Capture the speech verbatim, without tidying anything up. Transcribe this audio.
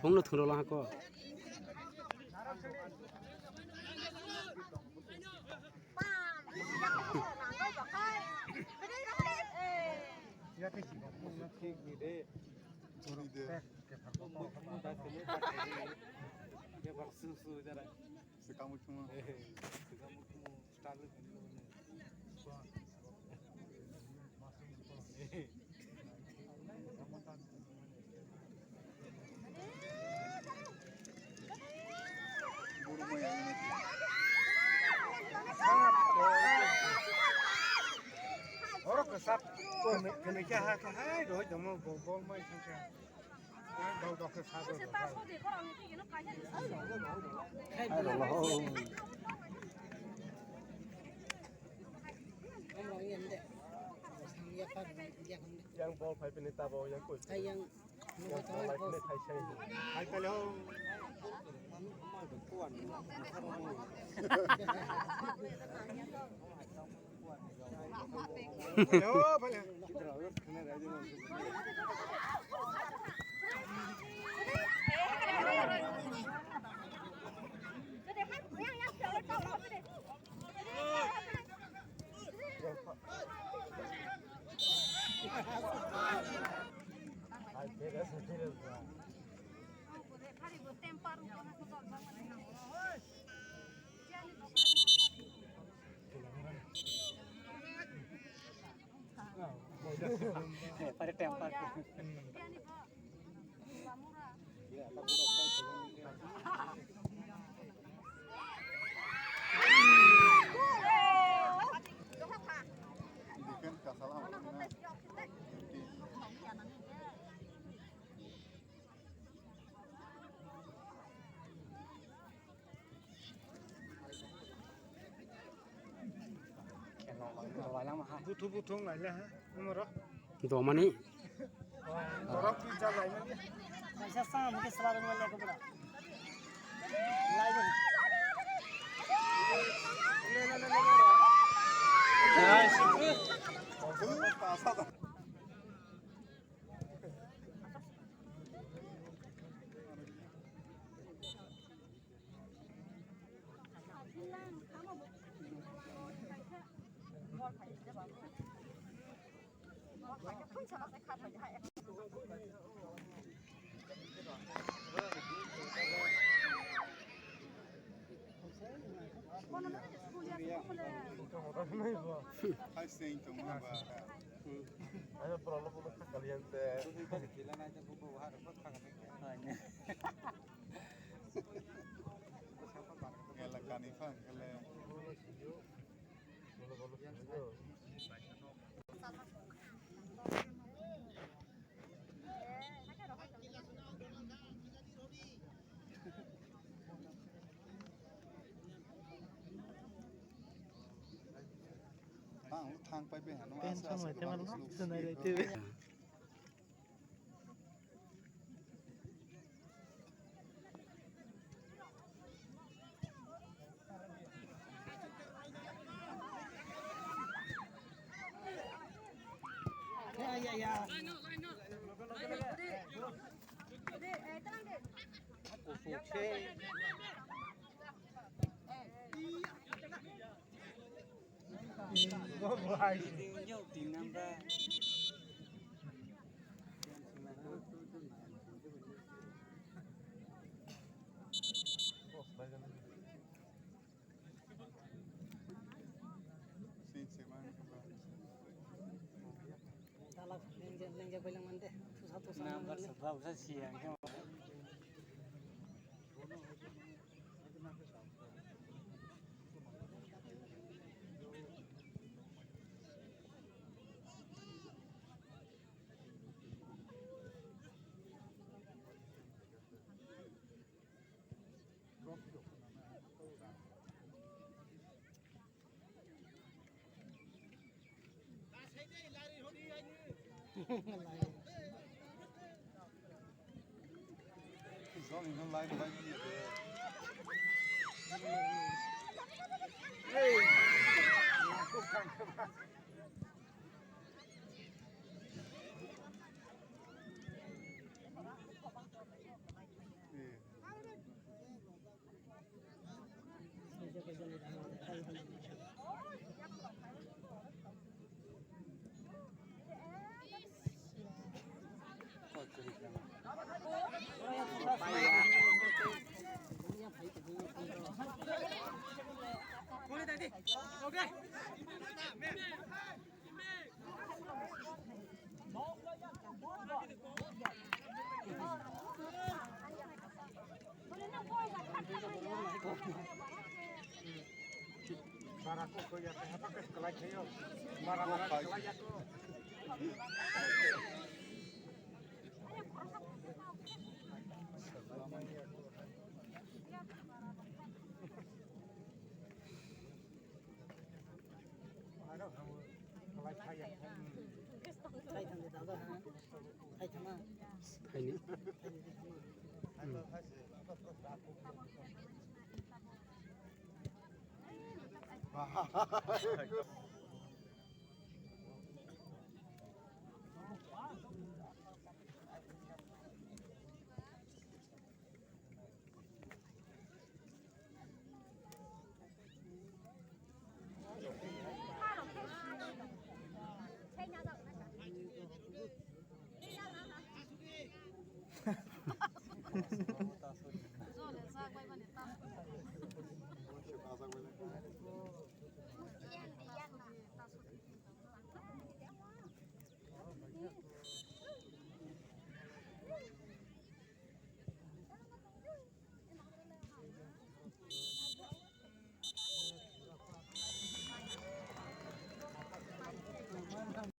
Thungno thungrwla hako. Swkang bwkhwngo. Swkang bwkhwngo style khainwi mano. Oro kwchak kwnwi kwnwi khe ha khe hai roi tongmo bo bol mai thang khe. Yang bol phai pini tabo yang koi. Yang bol phai pini thai sai. Hai kale ho. Pada tempat. Buthu buthu ngai le ha, umoro. Domani. Borok twi cha lai mani. Kaisa sa mungkin selalu ngai le kubra. Lai de. Nice. Hai sing tong ma ba. Ano problem ko sa kalian te. Ngela kani phang kele. Ang thang pai bai hano. Tension asa asa mai te ko malo, hano. Sunai rai te. Number sebelas usa siang. Bara kok koi ya, apa kes kelai kayo. Bara bara kelai ya tu. Thai thang de dada, ha? Thai thang na? Thai ni? Thai ni thang na?